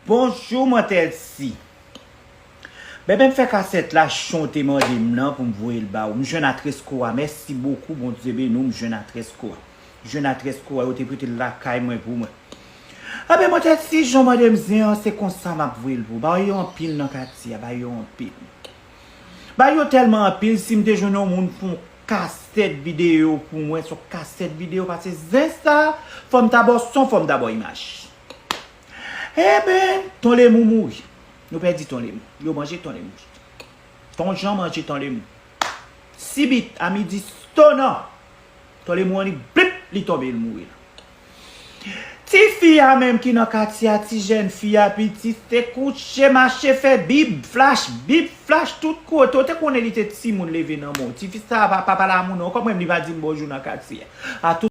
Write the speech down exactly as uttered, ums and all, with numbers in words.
Bonjou, Mantèl Si. Bebe, m fè kasèt la, Chon te mande m nan pou m voye l ba ou. M jwenn adrès ko a. Mèsi bokou, Bondye beni w, m jwenn adrès ko a. M jwenn adrès ko a, yo te pote l lakay mwen pou mwen. Anben, Mantèl Si, jan w mande m zen an, se konsa m ap voye l pou ou. Ba yo anpil nan katye a, ba yo anpil. Ba yo tèlman anpil, si m te jwenn yon moun pou yon kasèt videyo pou mwen, se yon kasèt videyo, paske zen sa, fò m ta ba w son, fò m ta ba w imaj. Eben, Ton Lemou mouri. Nou pèdi Ton Lemou. Yo manje Ton Lemou. Ton Jan manje Ton Lemou. Sibit, a midi, stonan. Ton Lemou an li blip, li tonbe, li mouri la. Ti fi a menm ki nan katye a, ti jèn fi a, piti, te kouche, mache, fè bib, flash, bib, flash, tout kote. Ou te konnen li te timoun leve nan men w. Ti fi sa a pa, pa pale a moun non. Kòm menm li pa di m bonjou nan katye a. A tout